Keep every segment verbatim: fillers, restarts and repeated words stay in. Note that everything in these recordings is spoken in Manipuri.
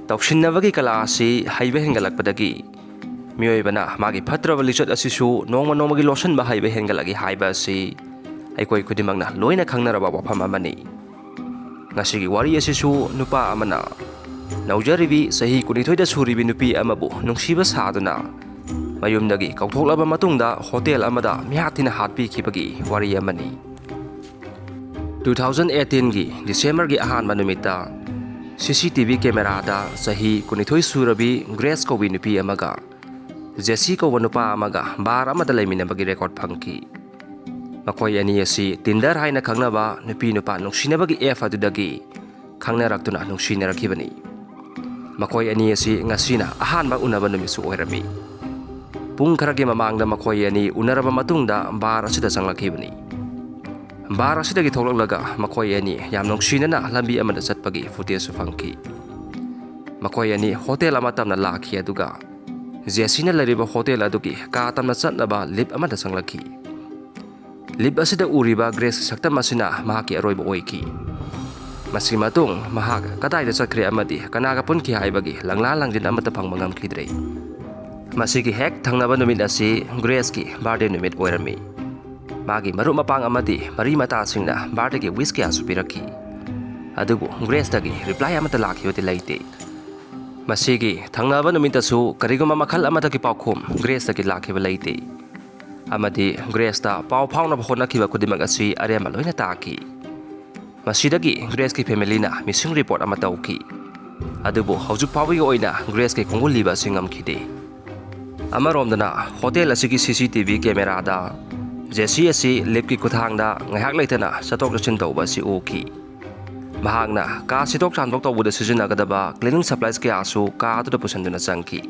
ꯇꯧꯁꯤꯟꯅꯕꯒꯤ ꯀꯂꯥ ꯑꯁꯤ ꯍꯩꯕ ꯍꯦꯟꯒꯠꯂꯛꯄꯗꯒꯤ ꯃꯤꯑꯣꯏꯕꯅ ꯃꯥꯒꯤ ꯐꯠꯇ꯭ꯔꯕ ꯂꯤꯆꯠ ꯑꯁꯤꯁꯨ ꯅꯣꯡꯃ ꯅꯣꯡꯃꯒꯤ ꯂꯣꯠꯁꯤꯟꯕ ꯍꯩꯕ ꯍꯦꯟꯒꯠꯂꯛꯏ ꯍꯥꯏꯕ ꯑꯁꯤ ꯑꯩꯈꯣꯏ ꯈꯨꯗꯤꯡꯃꯛꯅ ꯂꯣꯏꯅ ꯈꯪꯅꯔꯕ ꯋꯥꯐꯝ ꯑꯃꯅꯤ꯫ ꯉꯁꯤꯒꯤ ꯋꯥꯔꯤ ꯑꯁꯤꯁꯨ ꯅꯨꯄꯥ ꯑꯃꯅ ꯅꯧꯖꯔꯤꯕꯤ ꯆꯍꯤ ꯀꯨꯟꯅꯤꯊꯣꯏꯗ ꯁꯨꯔꯤꯕꯤ ꯅꯨꯄꯤ ꯑꯃꯕꯨ ꯅꯨꯡꯁꯤꯕ ꯁꯥꯗꯨꯅ ꯃꯌꯨꯝꯗꯒꯤ ꯀꯧꯊꯣꯛꯂꯕ ꯃꯇꯨꯡꯗ ꯍꯣꯇꯦꯜ ꯑꯃꯗ ꯃꯤꯍꯥꯠ ꯊꯤꯅ ꯍꯥꯠꯄꯤꯈꯤꯕꯒꯤ ꯋꯥꯔꯤ ꯑꯃꯅꯤ꯫ ꯇꯨ ꯊꯥꯎꯖꯟ ꯑꯩꯠꯇꯤꯟꯒꯤ ꯗꯤꯁꯦꯝꯕꯔꯒꯤ ꯑꯍꯥꯟꯕ ꯅꯨꯃꯤꯠꯇ ꯁꯤ ꯁꯤ ꯇꯤ ꯚꯤ ꯀꯦꯃꯦꯔꯥꯗ ꯆꯍꯤ ꯀꯨꯟꯅꯤꯊꯣꯏ ꯁꯨꯔꯕꯤ ꯒ꯭ꯔꯦꯁ ꯀꯧꯕꯤ ꯅꯨꯄꯤ ꯑꯃꯒ ꯖꯦꯁꯤ ꯀꯧꯕ ꯅꯨꯄꯥ ꯑꯃꯒ ꯕꯥꯔ ꯑꯃꯗ ꯂꯩꯃꯤꯟꯅꯕꯒꯤ ꯔꯦꯀꯣꯔꯗ ꯐꯪꯈꯤ꯫ ꯃꯈꯣꯏ ꯑꯅꯤ ꯑꯁꯤ ꯇꯤꯟꯗꯔ ꯍꯥꯏꯅ ꯈꯪꯅꯕ ꯅꯨꯄꯤ ꯅꯨꯄꯥ ꯅꯨꯡꯁꯤꯅꯕꯒꯤ ꯑꯦꯞ ꯑꯗꯨꯗꯒꯤ ꯈꯪꯅꯔꯛꯇꯨꯅ ꯅꯨꯡꯁꯤꯅꯔꯛꯈꯤꯕꯅꯤ꯫ ꯃꯈꯣꯏ ꯑꯅꯤ ꯑꯁꯤ ꯉꯁꯤꯅ ꯑꯍꯥꯟꯕ ꯎꯅꯕ ꯅꯨꯃꯤꯠꯁꯨ ꯑꯣꯏꯔꯝꯃꯤ꯫ ꯄꯨꯡ ꯈꯔꯒꯤ ꯃꯃꯥꯡꯗ ꯃꯈꯣꯏ ꯑꯅꯤ ꯎꯅꯔꯕ ꯃꯇꯨꯡꯗ ꯕꯥꯔ ꯑꯁꯤꯗ ꯆꯪꯂꯛꯈꯤꯕꯅꯤ꯫ ꯕꯥꯔ ꯑꯁꯤꯗꯒꯤ ꯊꯣꯛꯂꯛꯂꯒ ꯃꯈꯣꯏ ꯑꯅꯤ ꯌꯥꯝ ꯅꯨꯡꯁꯤꯅꯅ ꯂꯝꯕꯤ ꯑꯃꯗ ꯆꯠꯄꯒꯤ ꯐꯨꯇꯦꯖꯁꯨ ꯐꯪꯈꯤ꯫ ꯃꯈꯣꯏ ꯑꯅꯤ ꯍꯣꯇꯦꯜ ꯑꯃ ꯇꯝꯅ ꯂꯥꯛꯈꯤ, ꯑꯗꯨꯒ ꯖꯦꯁꯤꯅ ꯂꯩꯔꯤꯕ ꯍꯣꯇꯦꯜ ꯑꯗꯨꯒꯤ ꯀꯥ ꯇꯝꯅ ꯆꯠꯅꯕ ꯂꯤꯐ ꯑꯃꯗ ꯆꯪꯂꯛꯈꯤ꯫ ꯂꯤꯐ ꯑꯁꯤꯗ ꯎꯔꯤꯕ ꯒ꯭ꯔꯦꯁꯀꯤ ꯁꯛꯇꯝ ꯑꯁꯤꯅ ꯃꯍꯥꯛꯀꯤ ꯑꯔꯣꯏꯕ ꯑꯣꯏꯈꯤ꯫ ꯃꯁꯤꯒꯤ ꯃꯇꯨꯡ ꯃꯍꯥꯛ ꯀꯗꯥꯏꯗ ꯆꯠꯈ꯭ꯔꯦ ꯑꯃꯗꯤ ꯀꯅꯥꯒ ꯄꯨꯟꯈꯤ ꯍꯥꯏꯕꯒꯤ ꯂꯪꯂꯥ ꯂꯪꯖꯤꯟ ꯑꯃꯠꯇ ꯐꯪꯕ ꯉꯝꯈꯤꯗ꯭ꯔꯦ꯫ ꯃꯁꯤꯒꯤ ꯍꯦꯛ ꯊꯪꯅꯕ ꯅꯨꯃꯤꯠ ꯑꯁꯤ ꯒ꯭ꯔꯦꯁꯀꯤ ꯕꯥꯔꯗꯦ ꯅꯨꯃꯤꯠ ꯑꯣꯏꯔꯝꯃꯤ꯫ ꯃꯥꯒꯤ ꯃꯔꯨꯞ ꯃꯄꯥꯡ ꯑꯃꯗꯤ ꯃꯔꯤ ꯃꯇꯥꯁꯤꯡꯅ ꯕꯥꯔꯗꯦꯒꯤ ꯋꯤꯁ ꯀꯌꯥꯁꯨ ꯄꯤꯔꯛꯈꯤ꯫ ꯑꯗꯨꯕꯨ ꯒ꯭ꯔꯦꯁꯇꯒꯤ ꯔꯤꯄ꯭ꯂꯥꯏ ꯑꯃꯠꯇ ꯂꯥꯛꯈꯤꯕꯗꯤ ꯂꯩꯇꯦ꯫ ꯃꯁꯤꯒꯤ ꯊꯪꯅꯕ ꯅꯨꯃꯤꯠꯇꯁꯨ ꯀꯔꯤꯒꯨꯝꯕ ꯃꯈꯜ ꯑꯃꯠꯇꯒꯤ ꯄꯥꯎꯈꯨꯝ ꯒ꯭ꯔꯦꯁꯇꯒꯤ ꯂꯥꯛꯈꯤꯕ ꯂꯩꯇꯦ꯫ ꯑꯃꯗꯤ ꯒ꯭ꯔꯦꯁꯇ ꯄꯥꯎ ꯐꯥꯎꯅꯕ ꯍꯣꯠꯅꯈꯤꯕ ꯈꯨꯗꯤꯡꯃꯛ ꯑꯁꯤ ꯑꯔꯦꯝꯕ ꯂꯣꯏꯅ ꯇꯥꯈꯤ꯫ ꯃꯁꯤꯗꯒꯤ ꯒ꯭ꯔꯦꯁꯀꯤ ꯐꯦꯃꯤꯂꯤꯅ ꯃꯤꯁꯤꯡ ꯔꯤꯄꯣꯔꯠ ꯑꯃ ꯇꯧꯈꯤ꯫ ꯑꯗꯨꯕꯨ ꯍꯧꯖꯤꯛ ꯐꯥꯎꯕꯒꯤ ꯑꯣꯏꯅ ꯒ꯭ꯔꯦꯁꯀꯤ ꯈꯣꯡꯒꯨꯜ ꯂꯤꯕ ꯑꯁꯤ ꯉꯝꯈꯤꯗꯦ꯫ ꯑꯃꯔꯣꯝꯗꯅ ꯍꯣꯇꯦꯜ ꯑꯁꯤꯒꯤ ꯁꯤ ꯁꯤ ꯇꯤ ꯚꯤ ꯀꯦꯃꯦꯔꯥꯗ ꯖꯦꯁꯤ ꯑꯁꯤ ꯂꯤꯐꯀꯤ ꯈꯨꯠꯊꯥꯡꯗ ꯉꯥꯏꯍꯥꯛ ꯂꯩꯇꯅ ꯆꯠꯊꯣꯛ ꯆꯠꯁꯤꯟ ꯇꯧꯕ ꯑꯁꯤ ꯎꯈꯤ꯫ ꯃꯍꯥꯛꯅ ꯀꯥ ꯁꯤꯠꯇꯣꯛ ꯆꯥꯝꯊꯣꯛ ꯇꯧꯕꯗ ꯁꯤꯖꯤꯟꯅꯒꯗꯕ ꯀ꯭ꯂꯤꯅꯤꯡ ꯁꯄ꯭ꯂꯥꯏꯁ ꯀꯌꯥꯁꯨ ꯀꯥ ꯑꯗꯨꯗ ꯄꯨꯁꯤꯟꯗꯨꯅ ꯆꯪꯈꯤ꯫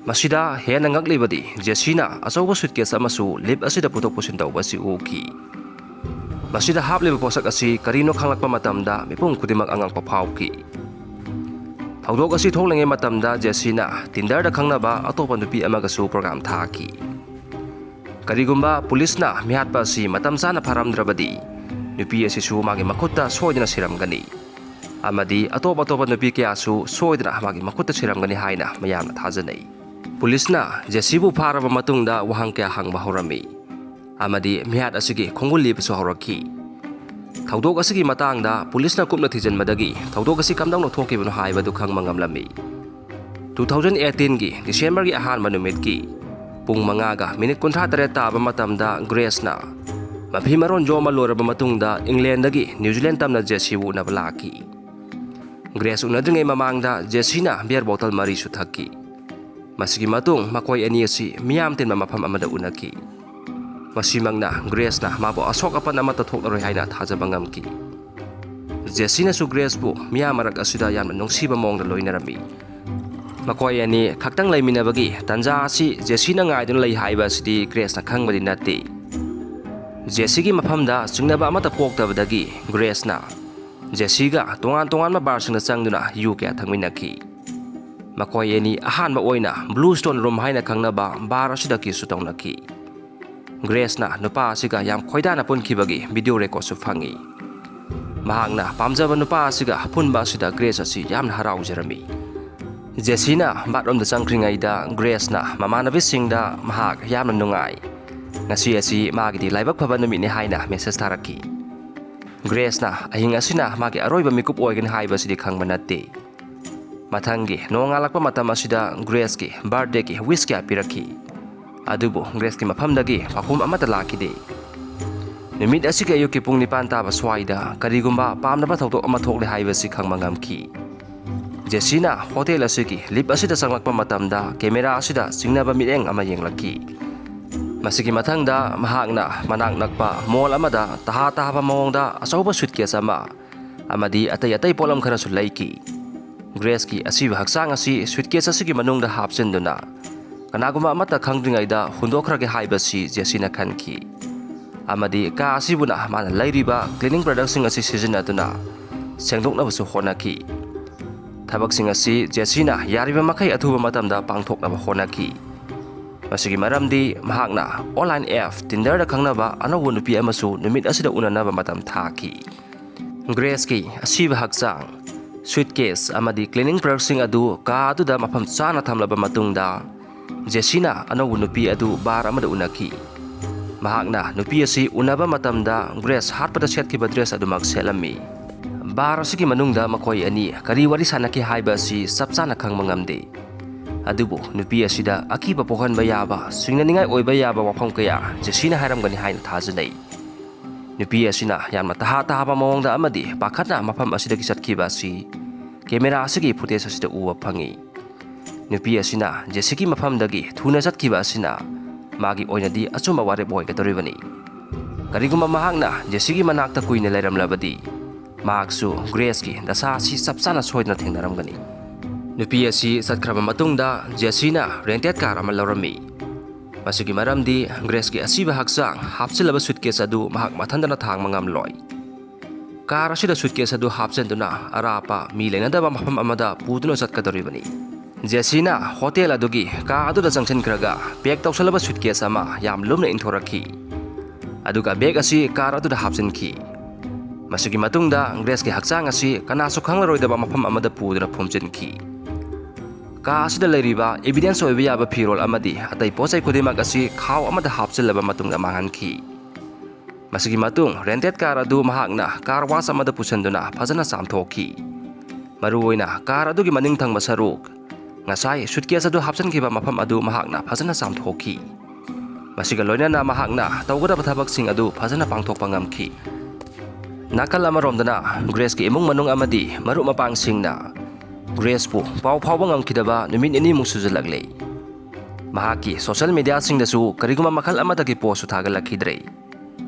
ꯃꯁꯤꯗ ꯍꯦꯟꯅ ꯉꯛꯂꯤꯕꯗꯤ ꯖꯦꯁꯤꯅ ꯑꯆꯧꯕ ꯁꯨꯠꯀꯦꯁ ꯑꯃꯁꯨ ꯂꯤꯐ ꯑꯁꯤꯗ ꯄꯨꯊꯣꯛ ꯄꯨꯁꯤꯟ ꯇꯧꯕ ꯑꯁꯤ ꯎꯈꯤ꯫ ꯃꯁꯤꯗ ꯍꯥꯞꯂꯤꯕ ꯄꯣꯠꯁꯛ ꯑꯁꯤ ꯀꯔꯤꯅꯣ ꯈꯪꯂꯛꯄ ꯃꯇꯝꯗ ꯃꯤꯄꯨꯝ ꯈꯨꯗꯤꯡꯃꯛ ꯑꯉꯛꯄ ꯐꯥꯎꯈꯤ꯫ ꯊꯧꯗꯣꯛ ꯑꯁꯤ ꯊꯣꯛꯂꯤꯉꯩ ꯃꯇꯝꯗ ꯖꯦꯁꯤꯅ ꯇꯤꯟꯗꯔꯗ ꯈꯪꯅꯕ ꯑꯇꯣꯞꯄ ꯅꯨꯄꯤ ꯑꯃꯒꯁꯨ ꯄ꯭ꯔꯣꯒ꯭ꯔꯥꯝ ꯊꯥꯈꯤ꯫ ꯀꯔꯤꯒꯨꯝꯕ ꯄꯨꯂꯤꯁꯅ ꯃꯤꯍꯥꯠꯄ ꯑꯁꯤ ꯃꯇꯝ ꯆꯥꯅ ꯐꯥꯔꯝꯗ꯭ꯔꯕꯗꯤ ꯅꯨꯄꯤ ꯑꯁꯤꯁꯨ ꯃꯥꯒꯤ ꯃꯈꯨꯠꯇ ꯁꯣꯏꯗꯅ ꯁꯤꯔꯝꯒꯅꯤ꯫ ꯑꯃꯗꯤ ꯑꯇꯣꯞ ꯑꯇꯣꯞꯄ ꯅꯨꯄꯤ ꯀꯌꯥꯁꯨ ꯁꯣꯏꯗꯅ ꯃꯥꯒꯤ ꯃꯈꯨꯠꯇ ꯁꯤꯔꯝꯒꯅꯤ ꯍꯥꯏꯅ ꯃꯌꯥꯝꯅ ꯊꯥꯖꯅꯩ꯫ ꯄꯨꯂꯤꯁꯅ ꯖꯦꯁꯤꯕꯨ ꯐꯥꯔꯕ ꯃꯇꯨꯡꯗ ꯋꯥꯍꯪ ꯀꯌꯥ ꯍꯪꯕ ꯍꯧꯔꯝꯃꯤ, ꯑꯃꯗꯤ ꯃꯤꯍꯥꯠ ꯑꯁꯤꯒꯤ ꯈꯣꯡꯒꯨꯜ ꯂꯤꯕꯁꯨ ꯍꯧꯔꯛꯈꯤ꯫ ꯊꯧꯗꯣꯛ ꯑꯁꯤꯒꯤ ꯃꯇꯥꯡꯗ ꯄꯨꯂꯤꯁꯅ ꯀꯨꯞꯅ ꯊꯤꯖꯤꯟꯕꯗꯒꯤ ꯊꯧꯗꯣꯛ ꯑꯁꯤ ꯀꯝꯗꯧꯅ ꯊꯣꯛꯈꯤꯕꯅꯣ ꯍꯥꯏꯕꯗꯨ ꯈꯪꯕ ꯉꯝꯂꯝꯃꯤ꯫ Two thousand eighteenꯒꯤ Decemberꯒꯤ ꯑꯍꯥꯟꯕ ꯅꯨꯃꯤꯠꯀꯤ ꯄꯨꯡ ꯃꯉꯥꯒ ꯃꯤꯅꯤꯠ ꯀꯨꯟꯊ꯭ꯔꯥ ꯇꯔꯦꯠ ꯇꯥꯕ ꯃꯇꯝꯗ ꯒ꯭ꯔꯦꯁꯅ ꯃꯐꯤ ꯃꯔꯣꯟ ꯌꯣꯝꯕ ꯂꯣꯏꯔꯕ ꯃꯇꯨꯡꯗ ꯏꯪꯂꯦꯟꯗꯒꯤ ꯅ꯭ꯌꯨꯖꯤꯂꯦꯟ ꯇꯝꯅ ꯖꯦꯁꯤꯕꯨ ꯎꯅꯕ ꯂꯥꯛꯈꯤ꯫ ꯒ꯭ꯔꯦꯁ ꯎꯅꯗ꯭ꯔꯤꯉꯩ ꯃꯃꯥꯡꯗ ꯖꯦꯁꯤꯅ ꯕꯤꯌꯔ ꯕꯣꯇꯜ ꯃꯔꯤꯁꯨ ꯊꯛꯈꯤ꯫ ꯃꯁꯤꯒꯤ ꯃꯇꯨꯡ ꯃꯈꯣꯏ ꯑꯅꯤ ꯑꯁꯤ ꯃꯤꯌꯥꯝ ꯇꯤꯟꯕ ꯃꯐꯝ ꯑꯃꯗ ꯎꯅꯈꯤ꯫ ꯃꯁꯤꯃꯛꯅ ꯒ꯭ꯔꯦꯁꯅ ꯃꯥꯕꯨ ꯑꯁꯣꯛ ꯑꯄꯟ ꯑꯃꯠꯇ ꯊꯣꯛꯂꯔꯣꯏ ꯍꯥꯏꯅ ꯊꯥꯖꯕ ꯉꯝꯈꯤ꯫ ꯖꯦꯁꯤꯅꯁꯨ ꯒ꯭ꯔꯦꯁꯄꯨ ꯃꯤꯌꯥꯝ ꯃꯔꯛ ꯑꯁꯤꯗ ꯌꯥꯝꯅ ꯅꯨꯡꯁꯤꯕ ꯃꯑꯣꯡꯗ ꯂꯣꯏꯅꯔꯝꯃꯤ꯫ ꯃꯈꯣꯏ ꯑꯅꯤ ꯈꯛꯇꯪ ꯂꯩꯃꯤꯟꯅꯕꯒꯤ ꯇꯟꯖꯥ ꯑꯁꯤ ꯖꯦꯁꯤꯅ ꯉꯥꯏꯗꯨꯅ ꯂꯩ ꯍꯥꯏꯕ ꯑꯁꯤꯗꯤ ꯒ꯭ꯔꯦꯁꯅ ꯈꯪꯕꯗꯤ ꯅꯠꯇꯦ꯫ ꯖꯦꯁꯤꯒꯤ ꯃꯐꯝꯗ ꯆꯤꯡꯅꯕ ꯑꯃꯠꯇ ꯄꯣꯛꯇꯕꯗꯒꯤ ꯒ꯭ꯔꯦꯁꯅ ꯖꯦꯁꯤꯒ ꯇꯣꯉꯥꯟ ꯇꯣꯉꯥꯟꯕ ꯕꯥꯔꯁꯤꯡꯗ ꯆꯪꯗꯨꯅ ꯌꯨ ꯀꯌꯥ ꯊꯛꯃꯤꯟꯅꯈꯤ꯫ ꯃꯈꯣꯏ ꯑꯅꯤ ꯑꯍꯥꯟꯕ ꯑꯣꯏꯅ Blue Stone Room ꯍꯥꯏꯅ ꯈꯪꯅꯕ ꯕꯥꯔ ꯑꯁꯤꯗ ꯀꯤꯁꯁꯨ ꯇꯧꯅꯈꯤ꯫ ꯒ꯭ꯔꯦꯁꯅ ꯅꯨꯄꯥ ꯑꯁꯤꯒ ꯌꯥꯝ ꯈꯣꯏꯗꯥꯅ ꯄꯨꯟꯈꯤꯕꯒꯤ ꯚꯤꯗꯤꯑꯣ ꯔꯦꯀꯣꯔꯗꯁꯨ ꯐꯪꯉꯤ꯫ ꯃꯍꯥꯛꯅ ꯄꯥꯝꯖꯕ ꯅꯨꯄꯥ ꯑꯁꯤꯒ ꯑꯄꯨꯟꯕ ꯑꯁꯤꯗ ꯒ꯭ꯔꯦꯁ ꯑꯁꯤ ꯌꯥꯝꯅ ꯍꯔꯥꯎꯖꯔꯝꯃꯤ꯫ ꯖꯦꯁꯤꯅ ꯕꯥꯠꯔꯨꯝꯗ ꯆꯪꯈ꯭ꯔꯤꯉꯩꯗ ꯒ꯭ꯔꯦꯁꯅ ꯃꯃꯥꯟꯅꯕꯤꯁꯤꯡꯗ ꯃꯍꯥꯛ ꯌꯥꯝꯅ ꯅꯨꯡꯉꯥꯏ, ꯉꯁꯤ ꯑꯁꯤ ꯃꯥꯒꯤꯗꯤ ꯂꯥꯏꯕꯛ ꯐꯕ ꯅꯨꯃꯤꯠꯅꯤ ꯍꯥꯏꯅ ꯃꯦꯁꯦꯖ ꯊꯥꯔꯛꯈꯤ꯫ ꯒ꯭ꯔꯦꯁꯅ ꯑꯍꯤꯡ ꯑꯁꯤꯅ ꯃꯥꯒꯤ ꯑꯔꯣꯏꯕ ꯃꯤꯀꯨꯞ ꯑꯣꯏꯒꯅꯤ ꯍꯥꯏꯕꯁꯤꯗꯤ ꯈꯪꯕ ꯅꯠꯇꯦ꯫ ꯃꯊꯪꯒꯤ ꯅꯣꯡꯉꯥꯜꯂꯛꯄ ꯃꯇꯝ ꯑꯁꯤꯗ ꯒ꯭ꯔꯦꯁꯀꯤ ꯕꯥꯔꯊꯗꯦꯒꯤ ꯋꯤꯁ ꯀꯌꯥ ꯄꯤꯔꯛꯈꯤ, ꯑꯗꯨꯕꯨ ꯒ꯭ꯔꯦꯁꯀꯤ ꯃꯐꯝꯗꯒꯤ ꯄꯥꯎꯈꯨꯝ ꯑꯃꯠꯇ ꯂꯥꯛꯈꯤꯗꯦ꯫ ꯅꯨꯃꯤꯠ ꯑꯁꯤꯒꯤ ꯑꯌꯨꯛꯀꯤ ꯄꯨꯡ ꯅꯤꯄꯥꯟ ꯇꯥꯕ ꯁ꯭ꯋꯥꯏꯗ ꯀꯔꯤꯒꯨꯝꯕ ꯄꯥꯝꯅꯕ ꯊꯧꯗꯣꯛ ꯑꯃ ꯊꯣꯛꯂꯦ ꯍꯥꯏꯕꯁꯤ ꯈꯪꯕ ꯉꯝꯈꯤ꯫ ꯖꯦꯁꯤꯅ ꯍꯣꯇꯦꯜ ꯑꯁꯤꯒꯤ ꯂꯤꯐ ꯑꯁꯤꯗ ꯆꯪꯂꯛꯄ ꯃꯇꯝꯗ ꯀꯦꯃꯦꯔꯥ ꯑꯁꯤꯗ ꯆꯤꯡꯅꯕ ꯃꯤꯠꯌꯦꯡ ꯑꯃ ꯌꯦꯡꯂꯛꯈꯤ꯫ ꯃꯁꯤꯒꯤ ꯃꯊꯪꯗ ꯃꯍꯥꯛꯅ ꯃꯅꯥꯛ ꯅꯛꯄ ꯃꯣꯜ ꯑꯃꯗ ꯇꯍꯥ ꯇꯥꯕ ꯃꯑꯣꯡꯗ ꯑꯆꯧꯕ ꯁꯨꯠꯀꯦꯁ ꯑꯃ ꯑꯃꯗꯤ ꯑꯇꯩ ꯑꯇꯩ ꯄꯣꯠꯂꯝ ꯈꯔꯁꯨ ꯂꯩꯈꯤ꯫ ꯒ꯭ꯔꯦꯁꯀꯤ ꯑꯁꯤꯕ ꯍꯛꯆꯥꯡ ꯑꯁꯤ ꯁꯨꯠꯀꯦꯁ ꯑꯁꯤꯒꯤ ꯃꯅꯨꯡꯗ ꯍꯥꯞꯆꯤꯟꯗꯨꯅ ꯀꯅꯥꯒꯨꯝꯕ ꯑꯃꯠꯇ ꯈꯪꯗ꯭ꯔꯤꯉꯩꯗ ꯍꯨꯟꯗꯣꯛꯈ꯭ꯔꯒꯦ ꯍꯥꯏꯕꯁꯤ ꯖꯦꯁꯤꯅ ꯈꯟꯈꯤ꯫ ꯑꯃꯗꯤ ꯀꯥ ꯑꯁꯤꯕꯨꯅ ꯃꯥꯅ ꯂꯩꯔꯤꯕ ꯀ꯭ꯂꯤꯅꯤꯡ ꯄ꯭ꯔꯗꯛꯁꯤꯡ ꯑꯁꯤ ꯁꯤꯖꯤꯟꯅꯗꯨꯅ ꯁꯦꯡꯗꯣꯛꯅꯕꯁꯨ ꯍꯣꯠꯅꯈꯤ꯫ ꯊꯕꯛꯁꯤꯡ ꯑꯁꯤ ꯖꯦꯁꯤꯅ ꯌꯥꯔꯤꯕ ꯃꯈꯩ ꯑꯊꯨꯕ ꯃꯇꯝꯗ ꯄꯥꯡꯊꯣꯛꯅꯕ ꯍꯣꯠꯅꯈꯤ꯫ ꯃꯁꯤꯒꯤ ꯃꯔꯝꯗꯤ ꯃꯍꯥꯛꯅ ꯑꯣꯟꯂꯥꯏꯟ ꯑꯦꯞ ꯇꯤꯟꯗꯔꯗ ꯈꯪꯅꯕ ꯑꯅꯧꯕ ꯅꯨꯄꯤ ꯑꯃꯁꯨ ꯅꯨꯃꯤꯠ ꯑꯁꯤꯗ ꯎꯅꯅꯕ ꯃꯇꯝ ꯊꯥꯈꯤ꯫ ꯒ꯭ꯔꯦꯁꯀꯤ ꯑꯁꯤꯕ ꯍꯛꯆꯥꯡ, ꯁꯨꯏꯠꯀꯦꯁ ꯑꯃꯗꯤ ꯀ꯭ꯂꯤꯅꯤꯡ ꯄ꯭ꯔꯗꯛꯁꯤꯡ ꯑꯗꯨ ꯀꯥ ꯑꯗꯨꯗ ꯃꯐꯝ ꯆꯥꯅ ꯊꯝꯂꯕ ꯃꯇꯨꯡꯗ, ꯖꯦꯁꯤꯅ ꯑꯅꯧꯕ ꯅꯨꯄꯤ ꯑꯗꯨ ꯕꯥꯔ ꯑꯃꯗ ꯎꯅꯈꯤ꯫ ꯃꯍꯥꯛꯅ ꯅꯨꯄꯤ ꯑꯁꯤ ꯎꯅꯕ ꯃꯇꯝꯗ ꯒ꯭ꯔꯦꯁ ꯍꯥꯠꯄꯗ ꯁꯦꯠꯈꯤꯕ ꯗ꯭ꯔꯦꯁ ꯑꯗꯨꯃꯛ ꯁꯦꯠꯂꯝꯃꯤ꯫ ꯕꯥꯔ ꯑꯁꯤꯒꯤ ꯃꯅꯨꯡꯗ ꯃꯈꯣꯏ ꯑꯅꯤ ꯀꯔꯤ ꯋꯥꯔꯤ ꯁꯥꯟꯅꯈꯤ ꯍꯥꯏꯕ ꯑꯁꯤ ꯆꯞ ꯆꯥꯅ ꯈꯪꯕ ꯉꯝꯗꯦ꯫ ꯑꯗꯨꯕꯨ ꯅꯨꯄꯤ ꯑꯁꯤꯗ ꯑꯀꯤꯕ ꯄꯣꯛꯍꯟꯕ ꯌꯥꯕ, ꯆꯤꯡꯅꯅꯤꯡꯉꯥꯏ ꯑꯣꯏꯕ ꯌꯥꯕ ꯋꯥꯐꯝ ꯀꯌꯥ ꯖꯦꯁꯤꯅ ꯍꯥꯏꯔꯝꯒꯅꯤ ꯍꯥꯏꯅ ꯊꯥꯖꯅꯩ꯫ ꯅꯨꯄꯤ ꯑꯁꯤꯅ ꯌꯥꯝꯅ ꯇꯍꯥ ꯇꯍꯥꯕ ꯃꯑꯣꯡꯗ ꯑꯃꯗꯤ ꯄꯥꯈꯠꯅ ꯃꯐꯝ ꯑꯁꯤꯗꯒꯤ ꯆꯠꯈꯤꯕ ꯑꯁꯤ ꯀꯦꯃꯦꯔꯥ ꯑꯁꯤꯒꯤ ꯐꯨꯇꯦꯖ ꯑꯁꯤꯗ ꯎꯕ ꯐꯪꯏ꯫ ꯅꯨꯄꯤ ꯑꯁꯤꯅ ꯖꯦꯁꯤꯒꯤ ꯃꯐꯝꯗꯒꯤ ꯊꯨꯅ ꯆꯠꯈꯤꯕ ꯑꯁꯤꯅ ꯃꯥꯒꯤ ꯑꯣꯏꯅꯗꯤ ꯑꯆꯨꯝꯕ ꯋꯥꯔꯦꯞ ꯑꯣꯏꯒꯗꯧꯔꯤꯕꯅꯤ꯫ ꯀꯔꯤꯒꯨꯝꯕ ꯃꯍꯥꯛꯅ ꯖꯦꯁꯤꯒꯤ ꯃꯅꯥꯛꯇ ꯀꯨꯏꯅ ꯂꯩꯔꯝꯂꯕꯗꯤ, ꯃꯍꯥꯛꯁꯨ ꯒ꯭ꯔꯦꯁꯀꯤ ꯗꯁꯥ ꯑꯁꯤ ꯆꯞ ꯆꯥꯅ ꯁꯣꯏꯗꯅ ꯊꯦꯡꯅꯔꯝꯒꯅꯤ꯫ ꯅꯨꯄꯤ ꯑꯁꯤ ꯆꯠꯈ꯭ꯔꯕ ꯃꯇꯨꯡꯗ ꯖꯦꯁꯤꯅ ꯔꯦꯟꯇꯦꯠ ꯀꯥꯔ ꯑꯃ ꯂꯧꯔꯝꯃꯤ꯫ ꯃꯁꯤꯒꯤ ꯃꯔꯝꯗꯤ ꯒ꯭ꯔꯦꯁꯀꯤ ꯑꯁꯤꯕ ꯍꯛꯆꯥꯡ ꯍꯥꯞꯆꯤꯜꯂꯕ ꯁꯨꯠꯀꯦꯁ ꯑꯗꯨ ꯃꯍꯥꯛ ꯃꯊꯟꯇꯅ ꯊꯥꯡꯕ ꯉꯝꯂꯣꯏ꯫ ꯀꯥꯔ ꯑꯁꯤꯗ ꯁꯨꯠꯀꯦꯁ ꯑꯗꯨ ꯍꯥꯞꯆꯤꯟꯗꯨꯅ ꯑꯔꯥꯞꯄ ꯃꯤ ꯂꯩꯅꯗꯕ ꯃꯐꯝ ꯑꯃꯗ ꯄꯨꯗꯨꯅ ꯆꯠꯀꯗꯧꯔꯤꯕꯅꯤ꯫ ꯖꯦꯁꯤꯅ ꯍꯣꯇꯦꯜ ꯑꯗꯨꯒꯤ ꯀꯥ ꯑꯗꯨꯗ ꯆꯪꯁꯤꯟꯈ꯭ꯔꯒ ꯄꯦꯛ ꯇꯧꯁꯜꯂꯕ ꯁꯨꯠꯀꯦꯁ ꯑꯃ ꯌꯥꯝ ꯂꯨꯝꯅ ꯏꯟꯊꯣꯔꯛꯈꯤ꯫ ꯑꯗꯨꯒ ꯕꯦꯒ ꯑꯁꯤ ꯀꯥꯔ ꯑꯗꯨꯗ ꯍꯥꯞꯆꯤꯟꯈꯤ꯫ ꯃꯁꯤꯒꯤ ꯃꯇꯨꯡꯗ ꯒ꯭ꯔꯦꯁꯀꯤ ꯍꯛꯆꯥꯡ ꯑꯁꯤ ꯀꯅꯥꯁꯨ ꯈꯪꯂꯔꯣꯏꯗꯕ ꯃꯐꯝ ꯑꯃꯗ ꯄꯨꯗꯨꯅ ꯐꯨꯝꯖꯤꯟꯈꯤ꯫ ꯀꯥ ꯑꯁꯤꯗ ꯂꯩꯔꯤꯕ ꯏꯕꯤꯗꯦꯟꯁ ꯑꯣꯏꯕ ꯌꯥꯕ ꯐꯤꯔꯣꯜ ꯑꯃꯗꯤ ꯑꯇꯩ ꯄꯣꯠ ꯆꯩ ꯈꯨꯗꯤꯡꯃꯛ ꯑꯁꯤ ꯈꯥꯎ ꯑꯃꯗ ꯍꯥꯞꯆꯤꯜꯂꯕ ꯃꯇꯨꯡꯗ ꯃꯥꯡꯍꯟꯈꯤ꯫ ꯃꯁꯤꯒꯤ ꯃꯇꯨꯡ ꯔꯦꯟꯇꯦꯠ ꯀꯥꯔ ꯑꯗꯨ ꯃꯍꯥꯛꯅ ꯀꯥꯔ ꯋꯥꯁ ꯑꯃꯗ ꯄꯨꯁꯤꯟꯗꯨꯅ ꯐꯖꯅ ꯆꯥꯝꯊꯣꯛꯈꯤ꯫ ꯃꯔꯨꯑꯣꯏꯅ ꯀꯥꯔ ꯑꯗꯨꯒꯤ ꯃꯅꯤꯡ ꯊꯪꯕ ꯁꯔꯨꯛ, ꯉꯁꯥꯏ ꯁꯨꯠꯀꯦꯁ ꯑꯗꯨ ꯍꯥꯞꯆꯤꯟꯈꯤꯕ ꯃꯐꯝ ꯑꯗꯨ ꯃꯍꯥꯛꯅ ꯐꯖꯅ ꯆꯥꯝꯊꯣꯛꯈꯤ꯫ ꯃꯁꯤꯒ ꯂꯣꯏꯅꯅ ꯃꯍꯥꯛꯅ ꯇꯧꯒꯗꯕ ꯊꯕꯛꯁꯤꯡ ꯑꯗꯨ ꯐꯖꯅ ꯄꯥꯡꯊꯣꯛꯄ ꯉꯝꯈꯤ꯫ ꯅꯥꯀꯜ ꯑꯃꯔꯣꯝꯗꯅ ꯒ꯭ꯔꯦꯁꯀꯤ ꯏꯃꯨꯡ ꯃꯅꯨꯡ ꯑꯃꯗꯤ ꯃꯔꯨꯞ ꯃꯄꯥꯡꯁꯤꯡꯅ ꯒ꯭ꯔꯦꯁꯄꯨ ꯄꯥꯎ ꯐꯥꯎꯕ ꯉꯝꯈꯤꯗꯕ ꯅꯨꯃꯤꯠ ꯅꯤꯅꯤꯃꯨꯛ ꯁꯨꯖꯜꯂꯛꯂꯦ꯫ ꯃꯍꯥꯛꯀꯤ ꯁꯣꯁꯦꯜ ꯃꯤꯗꯤꯌꯥꯁꯤꯡꯗꯁꯨ ꯀꯔꯤꯒꯨꯝꯕ ꯃꯈꯜ ꯑꯃꯠꯇꯒꯤ ꯄꯣꯁꯁꯨ ꯊꯥꯒꯠꯂꯛꯈꯤꯗ꯭ꯔꯦ꯫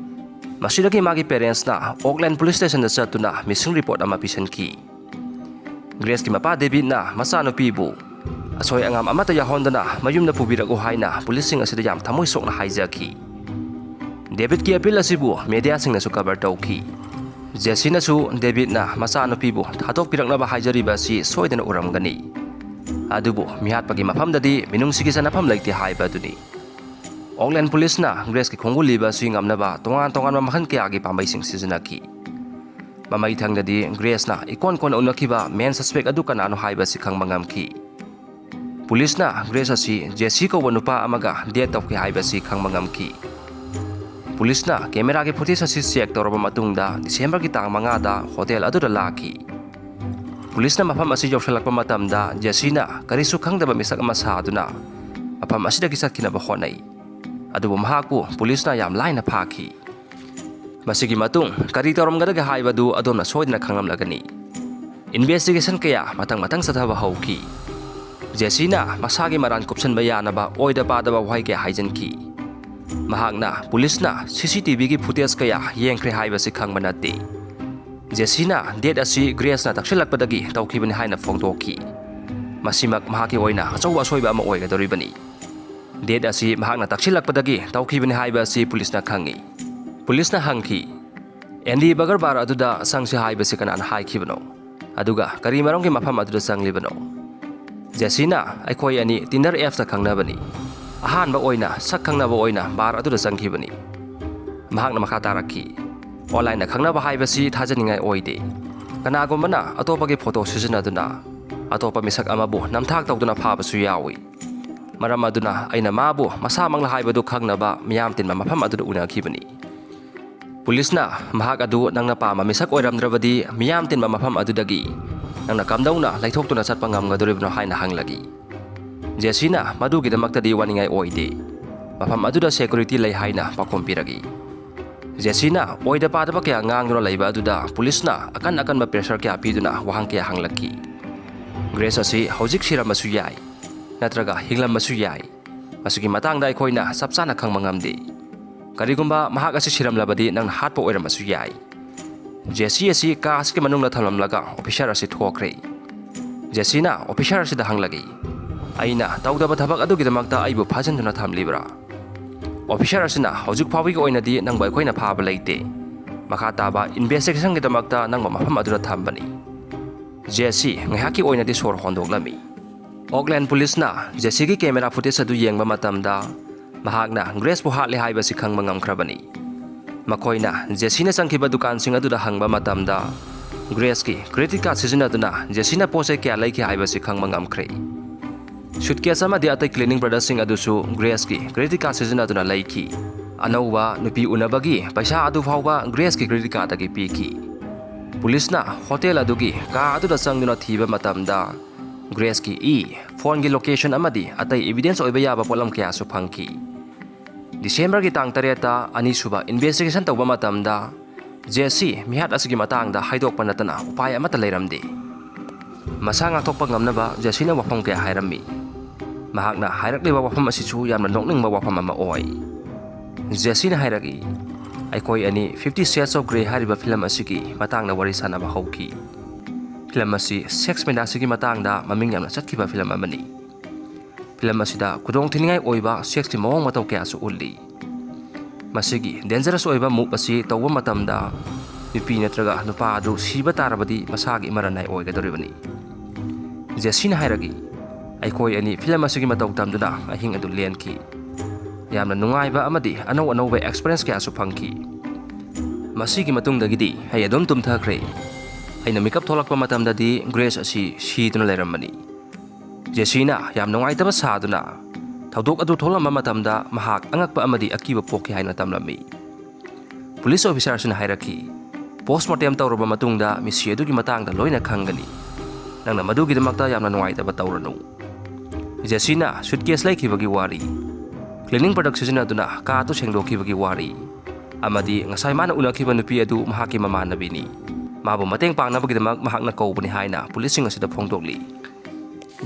ꯃꯁꯤꯗꯒꯤ ꯃꯥꯒꯤ ꯄꯦꯔꯦꯟꯁꯅ ꯑꯣꯛꯂꯦꯟ ꯄꯨꯂꯤꯁ ꯁ꯭ꯇꯦꯁꯟꯗ ꯆꯠꯇꯨꯅ ꯃꯤꯁꯤꯡ ꯔꯤꯄꯣꯔꯠ ꯑꯃ ꯄꯤꯁꯤꯟꯈꯤ꯫ ꯒ꯭ꯔꯦꯁꯀꯤ ꯃꯄꯥ ꯗꯦꯕꯤꯗꯅ ꯃꯆꯥꯅꯨꯄꯤꯕꯨ ꯑꯁꯣꯏ ꯑꯉꯥꯝ ꯑꯃꯠꯇ ꯌꯥꯎꯍꯟꯗꯅ ꯃꯌꯨꯝꯗ ꯄꯨꯕꯤꯔꯛꯎ ꯍꯥꯏꯅ ꯄꯨꯂꯤꯁꯁꯤꯡ ꯑꯁꯤꯗ ꯌꯥꯝ ꯊꯃꯣꯏ ꯁꯣꯛꯅ ꯍꯥꯏꯖꯈꯤ꯫ ꯗꯦꯕꯤꯗꯀꯤ ꯑꯄꯤꯜ ꯑꯁꯤꯕꯨ ꯃꯦꯗꯤꯌꯥꯁꯤꯡꯅꯁꯨ ꯀꯚꯔ ꯇꯧꯈꯤ꯫ ꯖꯦꯁꯤꯅꯁꯨ ꯗꯦꯕꯤꯗꯅ ꯃꯆꯥꯅꯨꯄꯤꯕꯨ ꯊꯥꯗꯣꯛꯄꯤꯔꯛꯅꯕ ꯍꯥꯏꯖꯔꯤꯕ ꯑꯁꯤ ꯁꯣꯏꯗꯅ ꯎꯔꯝꯒꯅꯤ꯫ ꯑꯗꯨꯕꯨ ꯃꯤꯍꯥꯠꯄꯒꯤ ꯃꯐꯝꯗꯗꯤ ꯃꯤꯅꯨꯡꯁꯤꯒꯤ ꯆꯠꯅꯐꯝ ꯂꯩꯇꯦ ꯍꯥꯏꯕ ꯑꯗꯨꯅꯤ꯫ ꯑꯣꯛꯂꯦꯟ ꯄꯨꯂꯤꯁꯅ ꯒ꯭ꯔꯦꯁꯀꯤ ꯈꯣꯡꯒꯨꯜ ꯂꯤꯕ ꯑꯁꯤ ꯉꯝꯅꯕ ꯇꯣꯉꯥꯟ ꯇꯣꯉꯥꯟꯕ ꯃꯈꯜ ꯀꯌꯥꯒꯤ ꯄꯥꯝꯕꯩꯁꯤꯡ ꯁꯤꯖꯤꯟꯅꯈꯤ꯫ ꯃꯃꯩ ꯊꯪꯗꯗꯤ ꯒ꯭ꯔꯦꯁꯅ ꯏꯀꯣꯟ ꯀꯣꯟꯅ ꯎꯅꯈꯤꯕ main suspect ꯑꯗꯨ ꯀꯅꯥꯅꯣ ꯍꯥꯏꯕꯁꯤ ꯈꯪꯕ ꯉꯝꯈꯤ꯫ ꯄꯨꯂꯤꯁꯅ ꯒ꯭ꯔꯦꯁ ꯑꯁꯤ ꯖꯦꯁꯤ ꯀꯧꯕ ꯅꯨꯄꯥ ꯑꯃꯒ date ꯇꯧꯈꯤ ꯍꯥꯏꯕꯁꯤ ꯈꯪꯕ ꯉꯝꯈꯤ꯫ ꯄꯨꯂꯤꯁꯅ cameraꯒꯤ footage ꯑꯁꯤ check ꯇꯧꯔꯕ ꯃꯇꯨꯡꯗ Decemberꯒꯤ ꯇꯥꯡ ꯃꯉꯥꯗ hotel ꯑꯗꯨꯗ ꯂꯥꯛꯈꯤ꯫ ꯄꯨꯂꯤꯁꯅ ꯃꯐꯝ ꯑꯁꯤ ꯌꯧꯁꯤꯜꯂꯛꯄ ꯃꯇꯝꯗ ꯖꯦꯁꯤꯅ ꯀꯔꯤꯁꯨ ꯈꯪꯗꯕ ꯃꯤꯁꯛ ꯑꯃ ꯁꯥꯗꯨꯅ ꯃꯐꯝ ꯑꯁꯤꯗꯒꯤ ꯆꯠꯈꯤꯅꯕ ꯍꯣꯠꯅꯩ꯫ ꯑꯗꯨꯕꯨ ꯃꯍꯥꯛꯄꯨ ꯄꯨꯂꯤꯁꯅ ꯌꯥꯝ ꯂꯥꯏꯅ ꯐꯥꯈꯤ꯫ ꯃꯁꯤꯒꯤ ꯃꯇꯨꯡ ꯀꯔꯤ ꯇꯧꯔꯝꯒꯗꯒꯦ ꯍꯥꯏꯕꯗꯨ ꯑꯗꯣꯝꯅ ꯁꯣꯏꯗꯅ ꯈꯪꯂꯝꯂꯒꯅꯤ꯫ Investigation ꯀꯌꯥ ꯃꯊꯪ ꯃꯊꯪ ꯆꯠꯊꯕ ꯍꯧꯈꯤ꯫ ꯖꯦꯁꯤꯅ ꯃꯁꯥꯒꯤ ꯃꯔꯥꯟ ꯀꯨꯞꯁꯟꯕ ꯌꯥꯅꯕ ꯑꯣꯏꯗ ꯄꯥꯗꯕ ꯋꯥꯍꯩ ꯀꯌꯥ ꯍꯥꯏꯖꯤꯟꯈꯤ꯫ ꯃꯍꯥꯛꯅ ꯄꯨꯂꯤꯁꯅ CCTVꯒꯤ footage ꯀꯌꯥ ꯌꯦꯡꯈ꯭ꯔꯦ ꯍꯥꯏꯕꯁꯤ ꯈꯪꯕ ꯅꯠꯇꯦ꯫ ꯖꯦꯁꯤꯅ date ꯑꯁꯤ ꯒ꯭ꯔꯦꯁꯅ ꯇꯛꯁꯤꯜꯂꯛꯄꯗꯒꯤ ꯇꯧꯈꯤꯕꯅꯤ ꯍꯥꯏꯅ ꯐꯣꯡꯗꯣꯛꯈꯤ꯫ ꯃꯁꯤꯃꯛ ꯃꯍꯥꯛꯀꯤ ꯑꯣꯏꯅ ꯑꯆꯧꯕ ꯑꯁꯣꯏꯕ ꯑꯃ ꯑꯣꯏꯒꯗꯧꯔꯤꯕꯅꯤ꯫ Date ꯑꯁꯤ ꯃꯍꯥꯛꯅ ꯇꯛꯁꯤꯜꯂꯛꯄꯗꯒꯤ ꯇꯧꯈꯤꯕꯅꯤ ꯍꯥꯏꯕ ꯑꯁꯤ ꯄꯨꯂꯤꯁꯅ ꯈꯪꯏ꯫ ꯄꯨꯂꯤꯁꯅ ꯍꯪꯈꯤ, "Andy Burger bar ꯑꯗꯨꯗ ꯆꯪꯁꯤ ꯍꯥꯏꯕꯁꯤ ꯀꯅꯥꯅ ꯍꯥꯏꯈꯤꯕꯅꯣ? ꯑꯗꯨꯒ ꯀꯔꯤ ꯃꯔꯝꯒꯤ ꯃꯐꯝ ꯑꯗꯨꯗ ꯆꯪꯂꯤꯕꯅꯣ?" ꯖꯦꯁꯤꯅ, "ꯑꯩꯈꯣꯏ ꯑꯅꯤ Tinder appꯇ ꯈꯪꯅꯕꯅꯤ꯫ ꯑꯍꯥꯟꯕ ꯑꯣꯏꯅ ꯁꯛ ꯈꯪꯅꯕ ꯑꯣꯏꯅ bar ꯑꯗꯨꯗ ꯆꯪꯈꯤꯕꯅꯤ꯫" ꯃꯍꯥꯛꯅ ꯃꯈꯥ ꯇꯥꯔꯛꯈꯤ, "Onlineꯗ ꯈꯪꯅꯕ ꯍꯥꯏꯕꯁꯤ ꯊꯥꯖꯅꯤꯡꯉꯥꯏ ꯑꯣꯏꯗꯦ꯫ ꯀꯅꯥꯒꯨꯝꯕꯅ ꯑꯇꯣꯞꯄꯒꯤ photo ꯁꯤꯖꯤꯟꯅꯗꯨꯅ ꯑꯇꯣꯞꯄ ꯃꯤꯁꯛ ꯑꯃꯕꯨ ꯅꯝꯊꯥꯛ ꯇꯧꯗꯨꯅ ꯐꯥꯕꯁꯨ ꯌꯥꯎꯏ꯫ ꯃꯔꯝ ꯑꯗꯨꯅ ꯑꯩꯅ ꯃꯥꯕꯨ ꯃꯁꯥꯃꯛꯅ ꯍꯥꯏꯕꯗꯨ ꯈꯪꯅꯕ ꯃꯤꯌꯥꯝ ꯇꯤꯟꯕ ꯃꯐꯝ ꯑꯗꯨꯗ ꯎꯅꯈꯤꯕꯅꯤ꯫ ꯄꯨꯂꯤꯁꯅ ꯃꯍꯥꯛ ꯑꯗꯨ ꯅꯪꯅ ꯄꯥꯝꯕ ꯃꯤꯁꯛ ꯑꯣꯏꯔꯝꯗ꯭ꯔꯕꯗꯤ ꯃꯤꯌꯥꯝ ꯇꯤꯟꯕ ꯃꯐꯝ ꯑꯗꯨꯗꯒꯤ ꯅꯪꯅ ꯀꯝꯗꯧꯅ ꯂꯩꯊꯣꯛꯇꯨꯅ ꯆꯠꯄ ꯉꯝꯒꯗꯧꯔꯤꯕꯅꯣ?" ꯍꯥꯏꯅ ꯍꯪꯂꯛꯏ꯫ ꯖꯦꯁꯤꯅ ꯃꯗꯨꯒꯤꯗꯃꯛꯇꯗꯤ ꯋꯥꯅꯤꯡꯉꯥꯏ ꯑꯣꯏꯗꯦ꯫ ꯃꯐꯝ ꯑꯗꯨꯗ security ꯂꯩ ꯍꯥꯏꯅ ꯄꯥꯎꯈꯨꯝ ꯄꯤꯔꯛꯏ꯫ ꯖꯦꯁꯤꯅ ꯑꯣꯏꯗ ꯄꯥꯗꯕ ꯀꯌꯥ ꯉꯥꯡꯗꯨꯅ ꯂꯩꯕ ꯑꯗꯨꯗ ꯄꯨꯂꯤꯁꯅ ꯑꯀꯟ ꯑꯀꯟꯕ pressure ꯀꯌꯥ ꯄꯤꯗꯨꯅ ꯋꯥꯍꯪ ꯀꯌꯥ ꯍꯪꯂꯛꯈꯤ꯫ "Grace ꯑꯁꯤ ꯍꯧꯖꯤꯛ ꯁꯤꯔꯝꯕꯁꯨ ꯌꯥꯏ, ꯅꯠꯇ꯭ꯔꯒ ꯍꯤꯡꯂꯝꯕꯁꯨ ꯌꯥꯏ꯫ ꯃꯁꯤꯒꯤ ꯃꯇꯥꯡꯗ ꯑꯩꯈꯣꯏꯅ ꯆꯞ ꯆꯥꯅ ꯈꯪꯕ ꯉꯝꯗꯦ꯫ ꯀꯔꯤꯒꯨꯝꯕ ꯃꯍꯥꯛ ꯑꯁꯤ ꯁꯤꯔꯝꯂꯕꯗꯤ ꯅꯪꯅ ꯍꯥꯠꯄ ꯑꯣꯏꯔꯝꯕꯁꯨ ꯌꯥꯏ꯫" ꯖꯦꯁꯤ ꯑꯁꯤ car ꯑꯁꯤꯒꯤ ꯃꯅꯨꯡꯗ ꯊꯝꯂꯝꯂꯒ officer ꯑꯁꯤ ꯊꯣꯛꯈ꯭ꯔꯦ꯫ ꯖꯦꯁꯤꯅ officer ꯑꯁꯤꯗ ꯍꯪꯂꯛꯏ, "ꯑꯩꯅ ꯇꯧꯗꯕ ꯊꯕꯛ ꯑꯗꯨꯒꯤꯗꯃꯛꯇ ꯑꯩꯕꯨ ꯐꯥꯖꯤꯟꯗꯨꯅ ꯊꯝꯂꯤꯕ꯭ꯔꯥ?" Officer ꯑꯁꯤꯅ, "ꯍꯧꯖꯤꯛ ꯐꯥꯎꯕꯒꯤ ꯑꯣꯏꯅꯗꯤ ꯅꯪꯕꯨ ꯑꯩꯈꯣꯏꯅ ꯐꯥꯕ ꯂꯩꯇꯦ꯫ ꯃꯈꯥ ꯇꯥꯕ investigationꯒꯤꯗꯃꯛꯇ ꯅꯪꯕꯨ ꯃꯐꯝ ꯑꯗꯨꯗ ꯊꯝꯕꯅꯤ꯫" ꯖꯦꯁꯤ ꯉꯥꯏꯍꯥꯛꯀꯤ ꯑꯣꯏꯅꯗꯤ ꯁꯣꯔ ꯍꯣꯟꯗꯣꯛꯂꯝꯃꯤ꯫ Oakland ꯄꯨꯂꯤꯁꯅ ꯖꯦꯁꯤꯒꯤ camera footage ꯑꯗꯨ ꯌꯦꯡꯕ ꯃꯇꯝꯗ ꯃꯍꯥꯛꯅ ꯒ꯭ꯔꯦꯁꯄꯨ ꯍꯥꯠꯂꯦ ꯍꯥꯏꯕꯁꯤ ꯈꯪꯕ ꯉꯝꯈ꯭ꯔꯕꯅꯤ꯫ ꯃꯈꯣꯏꯅ ꯖꯦꯁꯤꯅ ꯆꯪꯈꯤꯕ ꯗꯨꯀꯥꯟꯁꯤꯡ ꯑꯗꯨꯗ ꯍꯪꯕ ꯃꯇꯝꯗ, ꯒ꯭ꯔꯦꯁꯀꯤ credit card ꯁꯤꯖꯤꯟꯅꯗꯨꯅ ꯖꯦꯁꯤꯅ ꯄꯣꯠ ꯆꯩ ꯀꯌꯥ ꯂꯩꯈꯤ ꯍꯥꯏꯕꯁꯤ ꯈꯪꯕ ꯉꯝꯈ꯭ꯔꯦ꯫ Suitcase ꯑꯃꯗꯤ ꯑꯇꯩ cleaning productꯁꯤꯡ ꯑꯗꯨꯁꯨ ꯒ꯭ꯔꯦꯁꯀꯤ credit card ꯁꯤꯖꯤꯟꯅꯗꯨꯅ ꯂꯩꯈꯤ꯫ ꯑꯅꯧꯕ ꯅꯨꯄꯤ ꯎꯅꯕꯒꯤ ꯄꯩꯁꯥ ꯑꯗꯨ ꯐꯥꯎꯕ ꯒ꯭ꯔꯦꯁꯀꯤ credit cardꯗꯒꯤ ꯄꯤꯈꯤ꯫ ꯄꯨꯂꯤꯁꯅ ꯍꯣꯇꯦꯜ ꯑꯗꯨꯒꯤ ꯀꯥ ꯑꯗꯨꯗ ꯆꯪꯗꯨꯅ ꯊꯤꯕ ꯃꯇꯝꯗ, ꯒ꯭ꯔꯦꯁꯀꯤ ꯏ, ꯐꯣꯟꯒꯤ location ꯑꯃꯗꯤ ꯑꯇꯩ evidence ꯑꯣꯏꯕ ꯌꯥꯕ ꯄꯣꯠꯂꯝ ꯀꯌꯥꯁꯨ ꯐꯪꯈꯤ꯫ ꯗꯤꯁꯦꯝꯕꯔꯒꯤ ꯇꯥꯡ ꯇꯔꯦꯠꯇ ꯑꯅꯤꯁꯨꯕ investigation ꯇꯧꯕ ꯃꯇꯝꯗ, ꯖꯦꯁꯤ ꯃꯤꯍꯥꯠ ꯑꯁꯤꯒꯤ ꯃꯇꯥꯡꯗ ꯍꯥꯏꯗꯣꯛꯄ ꯅꯠꯇꯅ ꯎꯄꯥꯏ ꯑꯃꯠꯇ ꯂꯩꯔꯝꯗꯦ꯫ ꯃꯁꯥ ꯉꯥꯛꯊꯣꯛꯄ ꯉꯝꯅꯕ ꯖꯦꯁꯤꯅ ꯋꯥꯐꯝ ꯀꯌꯥ ꯍꯥꯏꯔꯝꯃꯤ꯫ ꯃꯍꯥꯛꯅ ꯍꯥꯏꯔꯛꯂꯤꯕ ꯋꯥꯐꯝ ꯑꯁꯤꯁꯨ ꯌꯥꯝꯅ ꯅꯣꯛꯅꯤꯡꯕ ꯋꯥꯐꯝ ꯑꯃ ꯑꯣꯏ꯫ ꯖꯦꯁꯤꯅ ꯍꯥꯏꯔꯛꯏ, "ꯑꯩꯈꯣꯏ ꯑꯅꯤ Fifty Shades of Grey ꯍꯥꯏꯔꯤꯕ film ꯑꯁꯤꯒꯤ ꯃꯇꯥꯡꯗ ꯋꯥꯔꯤ ꯁꯥꯟꯅꯕ ꯍꯧꯈꯤ꯫ Film ꯑꯁꯤ sex fantasyꯒꯤ ꯃꯇꯥꯡꯗ ꯃꯃꯤꯡ ꯌꯥꯝꯅ ꯆꯠꯈꯤꯕ film ꯑꯃꯅꯤ꯫ Film ꯑꯁꯤꯗ ꯈꯨꯗꯣꯡꯊꯤꯅꯤꯡꯉꯥꯏ ꯑꯣꯏꯕ sexꯀꯤ ꯃꯑꯣꯡ ꯃꯇꯧ ꯀꯌꯥꯁꯨ ꯎꯠꯂꯤ꯫ ꯃꯁꯤꯒꯤ dangerous ꯑꯣꯏꯕ move ꯑꯁꯤ ꯇꯧꯕ ꯃꯇꯝꯗ ꯅꯨꯄꯤ ꯅꯠꯇ꯭ꯔꯒ ꯅꯨꯄꯥ ꯑꯗꯨ ꯁꯤꯕ ꯇꯥꯔꯕꯗꯤ ꯃꯁꯥꯒꯤ ꯃꯔꯟ ꯅꯥꯏ ꯑꯣꯏꯒꯗꯧꯔꯤꯕꯅꯤ꯫" ꯖꯦꯁꯤꯅ ꯍꯥꯏꯔꯛꯏ, "ꯑꯩꯈꯣꯏ ꯑꯅꯤ film ꯑꯁꯤꯒꯤ ꯃꯇꯧ ꯇꯝꯗꯨꯅ ꯑꯍꯤꯡ ꯑꯗꯨ ꯂꯦꯟꯈꯤ꯫ ꯌꯥꯝꯅ ꯅꯨꯡꯉꯥꯏꯕ ꯑꯃꯗꯤ ꯑꯅꯧ ꯑꯅꯧꯕ experience ꯀꯌꯥꯁꯨ ꯐꯪꯈꯤ꯫ ꯃꯁꯤꯒꯤ ꯃꯇꯨꯡꯗꯒꯤꯗꯤ ꯑꯩ ꯑꯗꯨꯝ ꯇꯨꯝꯊꯈ꯭ꯔꯦ꯫ ꯑꯩꯅ ꯃꯤꯀꯞ ꯊꯣꯛꯂꯛꯄ ꯃꯇꯝꯗꯗꯤ ꯒ꯭ꯔꯦꯁ ꯑꯁꯤ ꯁꯤꯗꯨꯅ ꯂꯩꯔꯝꯕꯅꯤ꯫" ꯖꯦꯁꯤꯅ ꯌꯥꯝ ꯅꯨꯡꯉꯥꯏꯇꯕ ꯁꯥꯗꯨꯅ ꯊꯧꯗꯣꯛ ꯑꯗꯨ ꯊꯣꯛꯂꯝꯕ ꯃꯇꯝꯗ ꯃꯍꯥꯛ ꯑꯉꯛꯄ ꯑꯃꯗꯤ ꯑꯀꯤꯕ ꯄꯣꯛꯈꯤ ꯍꯥꯏꯅ ꯇꯝꯂꯝꯃꯤ꯫ ꯄꯨꯂꯤꯁ officerꯁꯤꯅ ꯍꯥꯏꯔꯛꯈꯤ, "Postmortem ꯇꯧꯔꯕ ꯃꯇꯨꯡꯗ ꯃꯤꯁꯤ ꯑꯗꯨꯒꯤ ꯃꯇꯥꯡꯗ ꯂꯣꯏꯅ ꯈꯪꯒꯅꯤ꯫ ꯅꯪꯅ ꯃꯗꯨꯒꯤꯗꯃꯛꯇ ꯌꯥꯝꯅ ꯅꯨꯡꯉꯥꯏꯇꯕ ꯇꯧꯔꯅꯨ꯫" ꯖꯦꯁꯤꯅ suitcase ꯂꯩꯈꯤꯕꯒꯤ ꯋꯥꯔꯤ, cleaning product ꯁꯤꯖꯤꯟꯅꯗꯨꯅ ꯀꯥ ꯑꯗꯨ ꯁꯦꯡꯗꯣꯛꯈꯤꯕꯒꯤ ꯋꯥꯔꯤ, ꯑꯃꯗꯤ ꯉꯁꯥꯏ ꯃꯥꯅ ꯎꯅꯈꯤꯕ ꯅꯨꯄꯤ ꯑꯗꯨ ꯃꯍꯥꯛꯀꯤ ꯃꯃꯥꯟꯅꯕꯤꯅꯤ, ꯃꯥꯕꯨ ꯃꯇꯦꯡ ꯄꯥꯡꯅꯕꯒꯤꯗꯃꯛ ꯃꯍꯥꯛꯅ ꯀꯧꯕꯅꯤ ꯍꯥꯏꯅ ꯄꯨꯂꯤꯁꯁꯤꯡ ꯑꯁꯤꯗ ꯐꯣꯡꯗꯣꯛꯂꯤ꯫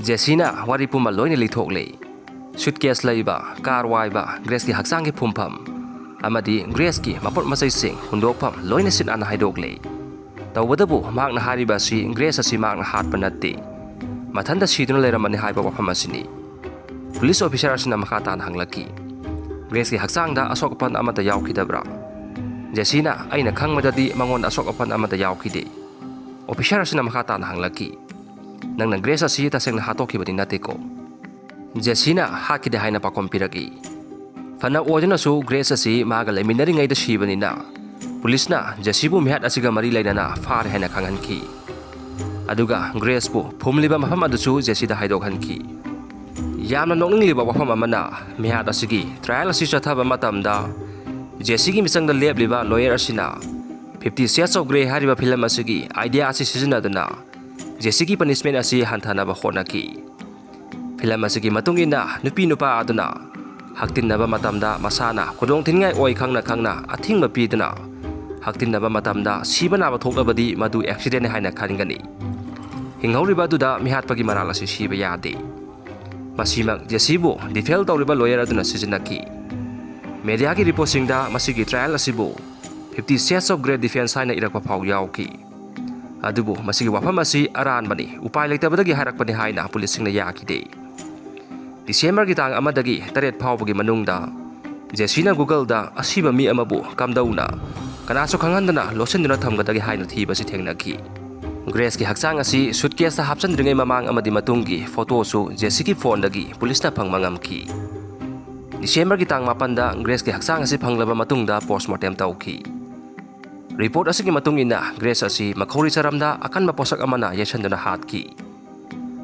ꯖꯦꯁꯤꯅ ꯋꯥꯔꯤ ꯄꯨꯝꯕ ꯂꯣꯏꯅ ꯂꯤꯊꯣꯛꯂꯦ꯫ Suitcase ꯂꯩꯕ, ꯀꯥꯔ ꯋꯥꯏꯕ, ꯒ꯭ꯔꯦꯁꯀꯤ ꯍꯛꯆꯥꯡꯒꯤ ꯐꯨꯝꯐꯝ, ꯑꯃꯗꯤ ꯒ꯭ꯔꯦꯁꯀꯤ ꯃꯄꯣꯠ ꯃꯆꯩꯁꯤꯡ ꯍꯨꯟꯗꯣꯛꯐꯝ ꯂꯣꯏꯅ ꯁꯤꯠ ꯅꯥꯟꯅ ꯍꯥꯏꯗꯣꯛꯂꯦ꯫ ꯇꯧꯕꯇꯕꯨ ꯃꯍꯥꯛꯅ ꯍꯥꯏꯔꯤꯕ ꯑꯁꯤ ꯒ꯭ꯔꯦꯁ ꯑꯁꯤ ꯃꯍꯥꯛꯅ ꯍꯥꯠꯄ ꯅꯠꯇꯦ, ꯃꯊꯟꯇ ꯁꯤꯗꯨꯅ ꯂꯩꯔꯝꯕꯅꯤ ꯍꯥꯏꯕ ꯋꯥꯐꯝ ꯑꯁꯤꯅꯤ꯫ ꯄꯨꯂꯤꯁ officer ꯑꯁꯤꯅ ꯃꯈꯥ ꯇꯥꯅ ꯍꯪꯂꯛꯈꯤ, "ꯒ꯭ꯔꯦꯁꯀꯤ ꯍꯛꯆꯥꯡꯗ ꯑꯁꯣꯛ ꯑꯄꯟ ꯑꯃꯠꯇ ꯌꯥꯎꯈꯤꯗꯕ꯭ꯔꯥ?" ꯖꯦꯁꯤꯅ, "ꯑꯩꯅ ꯈꯪꯕꯗꯗꯤ ꯃꯉꯣꯟꯗ ꯑꯁꯣꯛ ꯑꯄꯟ ꯑꯃꯠꯇ ꯌꯥꯎꯈꯤꯗꯦ꯫" Officer ꯑꯁꯤꯅ ꯃꯈꯥ ꯇꯥꯅ ꯍꯪꯂꯛꯈꯤ, "ꯅꯪꯅ ꯒ꯭ꯔꯦꯁ ꯑꯁꯤ ꯇꯁꯦꯡꯅ ꯍꯥꯠꯇꯣꯛꯈꯤꯕꯗꯤ ꯅꯠꯇꯦꯀꯣ?" ꯖꯦꯁꯤꯅ ꯍꯥꯠꯈꯤꯗꯦ ꯍꯥꯏꯅ ꯄꯥꯎꯈꯨꯝ ꯄꯤꯔꯛꯏ꯫ ꯐꯅ ꯑꯣꯏꯗꯨꯅꯁꯨ ꯒ꯭ꯔꯦꯁ ꯑꯁꯤ ꯃꯥꯒ ꯂꯩꯃꯤꯟꯅꯔꯤꯉꯩꯗ ꯁꯤꯕꯅꯤꯅ ꯄꯨꯂꯤꯁꯅ ꯖꯦꯁꯤꯕꯨ ꯃꯤꯍꯥꯠ ꯑꯁꯤꯒ ꯃꯔꯤ ꯂꯩꯅꯅ ꯐꯥꯔꯦ ꯍꯥꯏꯅ ꯈꯪꯍꯟꯈꯤ꯫ ꯑꯗꯨꯒ ꯒ꯭ꯔꯦꯁꯄꯨ ꯐꯨꯝꯂꯤꯕ ꯃꯐꯝ ꯑꯗꯨꯁꯨ ꯖꯦꯁꯤꯗ ꯍꯥꯏꯗꯣꯛꯍꯟꯈꯤ꯫ ꯌꯥꯝꯅ ꯅꯣꯛꯅꯤꯡꯂꯤꯕ ꯋꯥꯐꯝ ꯑꯃꯅ, ꯃꯤꯍꯥꯠ ꯑꯁꯤꯒꯤ ꯇ꯭ꯔꯥꯌꯦꯜ ꯑꯁꯤ ꯆꯠꯊꯕ ꯃꯇꯝꯗ ꯖꯦꯁꯤꯒꯤ ꯃꯤꯆꯪꯗ ꯂꯦꯞꯂꯤꯕ ꯂꯣꯌꯔ ꯑꯁꯤꯅ Fifty Shades of Grey ꯍꯥꯏꯔꯤꯕ ꯐꯤꯂꯝ ꯑꯁꯤꯒꯤ ꯑꯥꯏꯗꯤꯌꯥ ꯑꯁꯤ ꯁꯤꯖꯤꯟꯅꯗꯨꯅ ꯖꯦꯁꯤꯒꯤ ꯄꯅꯤꯁꯃꯦꯟ ꯑꯁꯤ ꯍꯟꯊꯅꯕ ꯍꯣꯠꯅꯈꯤ꯫ ꯐꯤꯂꯝ ꯑꯁꯤꯒꯤ ꯃꯇꯨꯡ ꯏꯟꯅ ꯅꯨꯄꯤ ꯅꯨꯄꯥ ꯑꯗꯨꯅ ꯍꯛꯇꯤꯟꯅꯕ ꯃꯇꯝꯗ ꯃꯁꯥꯅ ꯈꯨꯗꯣꯡ ꯊꯤꯅꯤꯡꯉꯥꯏ ꯑꯣꯏ ꯈꯪꯅ ꯈꯪꯅ ꯑꯊꯤꯡꯕ ꯄꯤꯗꯨꯅ ꯍꯛꯇꯤꯟꯅꯕ ꯃꯇꯝꯗ ꯁꯤꯕ ꯅꯥꯕ ꯊꯣꯛꯂꯕꯗꯤ ꯃꯗꯨ ꯑꯦꯛꯁꯤꯗꯦꯟ ꯍꯥꯏꯅ ꯈꯟꯒꯅꯤ꯫ ꯍꯤꯡꯍꯧꯔꯤꯕ ꯑꯗꯨꯗ ꯃꯤꯍꯥꯠꯄꯒꯤ ꯃꯔꯥꯜ ꯑꯁꯤ ꯁꯤꯕ ꯌꯥꯗꯦ꯫ ꯃꯁꯤꯃꯛ ꯖꯦꯁꯤꯕꯨ ꯗꯤꯐꯦꯟ ꯇꯧꯔꯤꯕ ꯂꯣꯌꯔ ꯑꯗꯨꯅ ꯁꯤꯖꯤꯟꯅꯈꯤ꯫ ꯃꯦꯗꯤꯌꯥꯒꯤ ꯔꯤꯄꯣꯔꯠꯁꯤꯡꯗ ꯃꯁꯤꯒꯤ ꯇ꯭ꯔꯥꯌꯦꯜ ꯑꯁꯤꯕꯨ Fifty Shades of Grey defence ꯍꯥꯏꯅ ꯏꯔꯛꯄ ꯐꯥꯎ ꯌꯥꯎꯈꯤ꯫ ꯑꯗꯨꯕꯨ ꯃꯁꯤꯒꯤ ꯋꯥꯐꯝ ꯑꯁꯤ ꯑꯔꯥꯟꯕꯅꯤ, ꯎꯄꯥꯏ ꯂꯩꯇꯕꯗꯒꯤ ꯍꯥꯏꯔꯛꯄꯅꯤ ꯍꯥꯏꯅ ꯄꯨꯂꯤꯁꯁꯤꯡꯅ ꯌꯥꯈꯤꯗꯦ꯫ ꯗꯤꯁꯦꯝꯕꯔꯒꯤ ꯇꯥꯡ ꯑꯃꯗꯒꯤ ꯇꯔꯦꯠ ꯐꯥꯎꯕꯒꯤ ꯃꯅꯨꯡꯗ ꯖꯦꯁꯤꯅ ꯒꯨꯒꯜꯗ ꯑꯁꯤꯕ ꯃꯤ ꯑꯃꯕꯨ ꯀꯝꯗꯧꯅ ꯀꯅꯥꯁꯨ ꯈꯪꯍꯟꯗꯅ ꯂꯣꯠꯁꯤꯟꯗꯨꯅ ꯊꯝꯒꯗꯒꯦ ꯍꯥꯏꯅ ꯊꯤꯕꯁꯤ ꯊꯦꯡꯅꯈꯤ꯫ ꯒ꯭ꯔꯦꯁꯀꯤ ꯍꯛꯆꯥꯡ ꯑꯁꯤ ꯁꯨꯠꯀꯦꯁꯇ ꯍꯥꯞꯆꯤꯟꯗ꯭ꯔꯤꯉꯩ ꯃꯃꯥꯡ ꯑꯃꯗꯤ ꯃꯇꯨꯡꯒꯤ ꯐꯣꯇꯣꯁꯨ ꯖꯦꯁꯤꯒꯤ ꯐꯣꯟꯗꯒꯤ ꯄꯨꯂꯤꯁꯅ ꯐꯪꯕ ꯉꯝꯈꯤ꯫ ꯗꯤꯁꯦꯝꯕꯔꯒꯤ ꯇꯥꯡ ꯃꯥꯄꯟꯗ ꯒ꯭ꯔꯦꯁꯀꯤ ꯍꯛꯆꯥꯡ ꯑꯁꯤ ꯐꯪꯂꯕ ꯃꯇꯨꯡꯗ ꯄꯣꯁꯃꯣꯔꯇꯦꯝ ꯇꯧꯈꯤ꯫ ꯔꯤꯄꯣꯔꯠ ꯑꯁꯤꯒꯤ ꯃꯇꯨꯡ ꯏꯟꯅ ꯒ꯭ꯔꯦꯁ ꯑꯁꯤ ꯃꯈꯧꯔꯤ ꯆꯔꯝꯗ ꯑꯀꯟꯕ ꯄꯣꯠꯁꯛ ꯑꯃꯅ ꯌꯩꯁꯟꯗꯨꯅ ꯍꯥꯠꯈꯤ꯫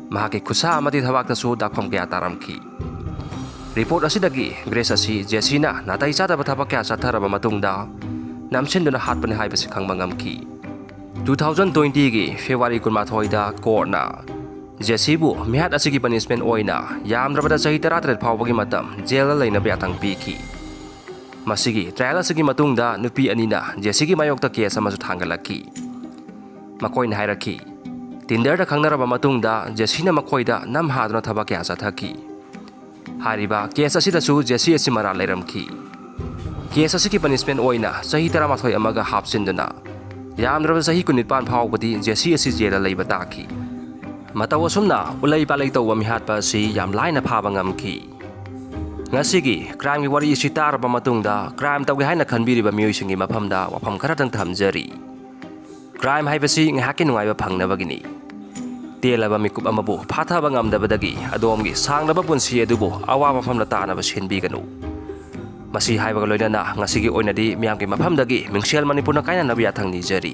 ꯃꯍꯥꯛꯀꯤ ꯈꯨꯠꯁꯥ ꯑꯃꯗꯤ ꯊꯕꯥꯛꯇꯁꯨ ꯗꯥꯛꯐꯝ ꯀꯌꯥ ꯇꯥꯔꯝꯈꯤ꯫ ꯔꯤꯄꯣꯔꯠ ꯑꯁꯤꯗꯒꯤ ꯒ꯭ꯔꯦꯁ ꯑꯁꯤ ꯖꯦꯁꯤꯅ ꯅꯥꯇꯩ ꯆꯥꯗꯕ ꯊꯕꯛ ꯀꯌꯥ ꯆꯠꯊꯔꯕ ꯃꯇꯨꯡꯗ ꯅꯝꯁꯤꯟꯗꯨꯅ ꯍꯥꯠꯄꯅꯤ ꯍꯥꯏꯕꯁꯤ ꯈꯪꯕ ꯉꯝꯈꯤ꯫ Two thousand twentyꯒꯤ February ꯀꯨꯟꯃꯥꯊꯣꯏꯗ ꯀꯣꯔꯠꯅ ꯖꯦꯁꯤꯕꯨ ꯃꯤꯍꯥꯠ ꯑꯁꯤꯒꯤ ꯄꯅꯤꯁꯃꯦꯟ ꯑꯣꯏꯅ ꯌꯥꯝꯗ꯭ꯔꯕꯗ ꯆꯍꯤ ꯇꯔꯥꯇꯔꯦꯠ ꯐꯥꯎꯕꯒꯤ ꯃꯇꯝ ꯖꯦꯜꯗ ꯂꯩꯅꯕ ꯌꯥꯊꯪ ꯄꯤꯈꯤ꯫ ꯃꯁꯤꯒꯤ ꯇ꯭ꯔꯥꯌꯦꯜ ꯑꯁꯤꯒꯤ ꯃꯇꯨꯡꯗ ꯅꯨꯄꯤ ꯑꯅꯤꯅ ꯖꯦꯁꯤꯒꯤ ꯃꯥꯌꯣꯛꯇ ꯀꯦꯁ ꯑꯃꯁꯨ ꯊꯥꯡꯒꯠꯂꯛꯈꯤ꯫ ꯃꯈꯣꯏꯅ ꯍꯥꯏꯔꯛꯈꯤ, ꯇꯤꯟꯗꯔꯗ ꯈꯪꯅꯔꯕ ꯃꯇꯨꯡꯗ ꯖꯦꯁꯤꯅ ꯃꯈꯣꯏꯗ ꯅꯝ ꯍꯥꯗꯨꯅ ꯊꯕꯛ ꯀꯌꯥ ꯆꯠꯊꯈꯤ꯫ ꯍꯥꯏꯔꯤꯕ ꯀꯦꯁ ꯑꯁꯤꯗꯁꯨ ꯖꯦꯁꯤ ꯑꯁꯤ ꯃꯔꯥꯜ ꯂꯩꯔꯝꯈꯤ꯫ ꯀꯦꯁ ꯑꯁꯤꯒꯤ ꯄꯅꯤꯁꯃꯦꯟ ꯑꯣꯏꯅ ꯆꯍꯤ ꯇꯔꯥꯃꯥꯊꯣꯏ ꯑꯃꯒ ꯍꯥꯞꯆꯤꯟꯗꯨꯅ ꯌꯥꯝꯗ꯭ꯔꯕꯗ ꯆꯍꯤ ꯀꯨꯟꯅꯤꯄꯥꯟ ꯐꯥꯎꯕꯗꯤ ꯖꯦꯁꯤ ꯑꯁꯤ ꯖꯦꯜꯗ ꯂꯩꯕ ꯇꯥꯈꯤ꯫ ꯃꯇꯧ ꯑꯁꯨꯝꯅ ꯎꯂꯩ ꯄꯥꯂꯩ ꯇꯧꯕ ꯃꯤꯍꯥꯠꯄ ꯑꯁꯤ ꯌꯥꯝ ꯂꯥꯏꯅ ꯐꯥꯕ ꯉꯝꯈꯤ꯫ ꯉꯁꯤꯒꯤ ꯀ꯭ꯔꯥꯏꯝꯒꯤ ꯋꯥꯔꯤ ꯑꯁꯤ ꯇꯥꯔꯕ ꯃꯇꯨꯡꯗ ꯀ꯭ꯔꯥꯏꯝ ꯇꯧꯒꯦ ꯍꯥꯏꯅ ꯈꯟꯕꯤꯔꯤꯕ ꯃꯤꯑꯣꯏꯁꯤꯡꯒꯤ ꯃꯐꯝꯗ ꯋꯥꯐꯝ ꯈꯔꯇꯪ ꯊꯝꯖꯔꯤ꯫ ꯀ꯭ꯔꯥꯏꯝ ꯍꯥꯏꯕꯁꯤ ꯉꯥꯏꯍꯥꯛꯀꯤ ꯅꯨꯡꯉꯥꯏꯕ ꯐꯪꯅꯕꯒꯤꯅꯤ꯫ ꯇꯦꯜꯂꯕ ꯃꯤꯀꯨꯞ ꯑꯃꯕꯨ ꯐꯥꯊꯕ ꯉꯝꯗꯕꯗꯒꯤ ꯑꯗꯣꯝꯒꯤ ꯁꯥꯡꯂꯕ ꯄꯨꯟꯁꯤ ꯑꯗꯨꯕꯨ ꯑꯋꯥꯕ ꯃꯐꯝꯗ ꯇꯥꯅꯕ ꯁꯤꯟꯕꯤꯒꯅꯨ꯫ ꯃꯁꯤ ꯍꯥꯏꯕꯒ ꯂꯣꯏꯅꯅ ꯉꯁꯤꯒꯤ ꯑꯣꯏꯅꯗꯤ ꯃꯤꯌꯥꯝꯒꯤ ꯃꯐꯝꯗꯒꯤ ꯃꯤꯡꯁꯦꯜ ꯃꯅꯤꯄꯨꯔꯅ ꯀꯥꯏꯅꯅꯕ ꯌꯥꯊꯪ ꯅꯤꯖꯔꯤ꯫